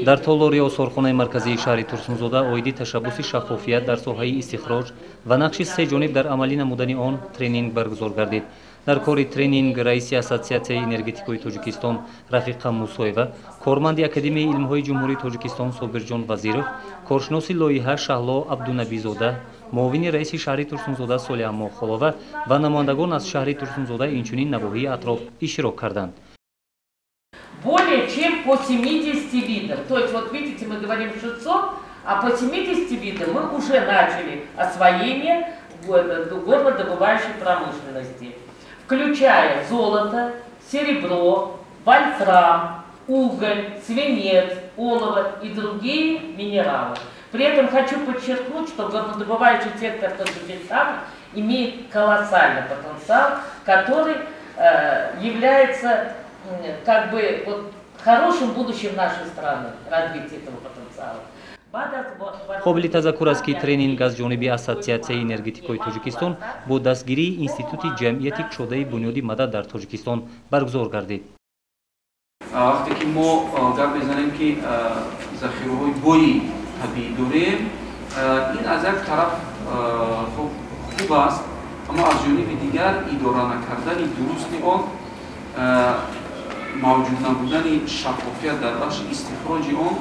Дар толори осорхонаи марказии шаҳри Турсунзода оиди ташаббуси шаффофият дар соҳаи истихроҷ ва нақши се ҷониб дар амалӣ намудани он тренинг баргузор гардид. Дар кори тренинг раиси Ассотсиатсияи энергетикои Тоҷикистон Рафиқа Мусоева, корманди Академияи илмҳои Ҷумҳурии Тоҷикистон Собирҷон Вазиров, коршиноси лоиҳа Шаҳло Абдунабизода, муовини раиси шаҳри Турсунзода Солиҳа Мохолова ва намояндагон аз шаҳри Турсунзода, инчунин навоҳии атроф иштирок карданд. Более чем по 70 видам. То есть, вот видите, мы говорим 600, а по 70 видам мы уже начали освоение горнодобывающей промышленности, включая золото, серебро, вольфрам, уголь, свинец, олово и другие минералы. При этом хочу подчеркнуть, что горнодобывающий сектор Таджикистана имеет колоссальный потенциал, который является как бы вот хорошим будущим нашей страны, развитие этого потенциала. Қобили тазаккур аст, ки тренинг аз ҷониби Ассотсиатсияи энергетикои Тоҷикистон бо дастгирии Институти ҷамъияти кушодаи Бунёди Мадад дар Тоҷикистон баргузор гардид. Вақте ки мо гап мезанем, ки захираҳои бои табиӣ дорем, ин аз як тараф хуб аст, аммо аз ҷониби дигар идора накардани дурусти он, мавҷуд набудани шаффофият дар бахши истихроҷи он,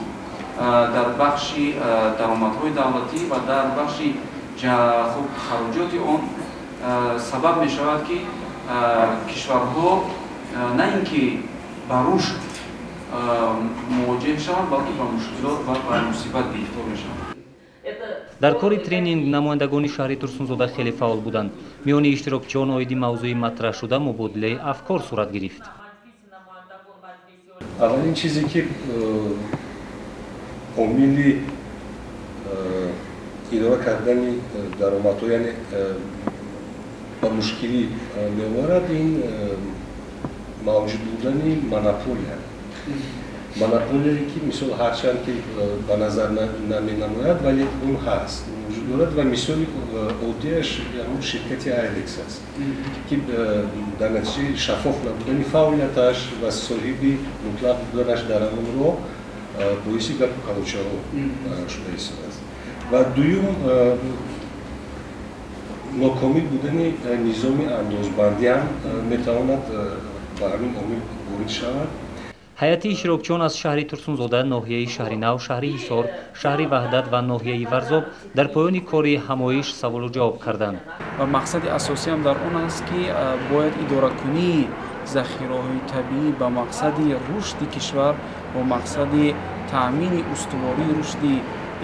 дар бахши даромадҳои давлатӣ ва дар бахши хуб хароҷоти он сабаб мешавад, ки кишварҳо на ин ки ба рушд мувоҷеҳ шаванд, балки ба мушкилот ва ба мусибат гирифтор мешаванд. Дар кори тренинг намояндагони шаҳри Турсунзода хеле фаъол буданд. Миёни иштирокчиён оиди мавзӯи матраҳшуда мубодилаи афкор сурат гирифт. Аввалин чизе, ки омили идора кардани даромадҳо, яъне ба мушкилӣ меоварад, ин мавҷуд будани монополия, монополияе ки, мисол, ҳарчанд ки ба назар наменамояд, вале он ҳаст, вуҷуд дорад, ва мисоли оддиаш ҳамун ширкати Айрекс аст, ки дар натиҷаи шаффоф набудани фаъолияташ ва соҳиби мутлақ буданаш дар ҳамон роҳ боиси гапу калочаҳо шуда истодааст. Ва дуюм, нокомил будани низоми андозбандӣ ҳам метавонад ба ҳамин омил ворид шавад. Ҳайати иштирокчиён аз шаҳри Турсунзода, ноҳияи Шаҳринав, шаҳри Ҳисор, шаҳри Ваҳдат ва ноҳияи Варзоб дар поёни кори ҳамоиш саволу ҷавоб карданд. Ва мақсади асосиам дар он аст, ки бояд идоракунии захираҳои табиӣ ба мақсади рушди кишвар, бо мақсади таъмини устувории рушди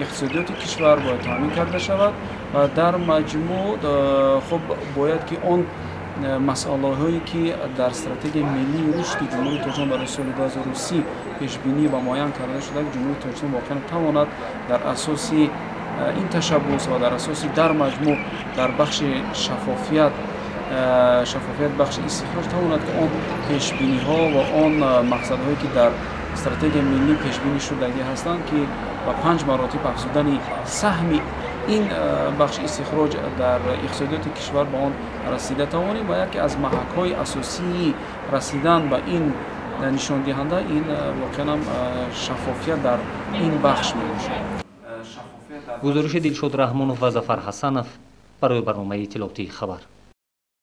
иқтисодиёти кишвар бояд таъмин карда шавад. Ва дар маҷмӯъ, хуб, бояд ки он масъалаҳое, ки дар Стратегияи миллии рушди Ҷумҳурии Тоҷикистон барои соли 2030 пешбинӣ ва муайян карда шуда, Ҷумҳурии Тоҷикистон воқеан тавонад дар асоси ин ташаббус ва дар асоси дар маҷмӯъ дар бахши шаффофият, бахши истихроҷ тавонад, ки он пешбиниҳо ва он мақсадҳое, ки дар Стратегияи миллӣ пешбинӣ шудагӣ ҳастанд, ки ба панҷ маротиб афзудани саҳми ин бахши истихроҷ дар иқтисодиёти кишвар, ба он расида тавонем. Ва яке аз маҳакҳои асосии расидан ба ин нишондиҳанда ин воқеанам шаффофият дар ин бахш мебошад. Гузориши Дилшод Раҳмонов ва Зафар Ҳасанов барои барномаи иттилоотии «Хабар».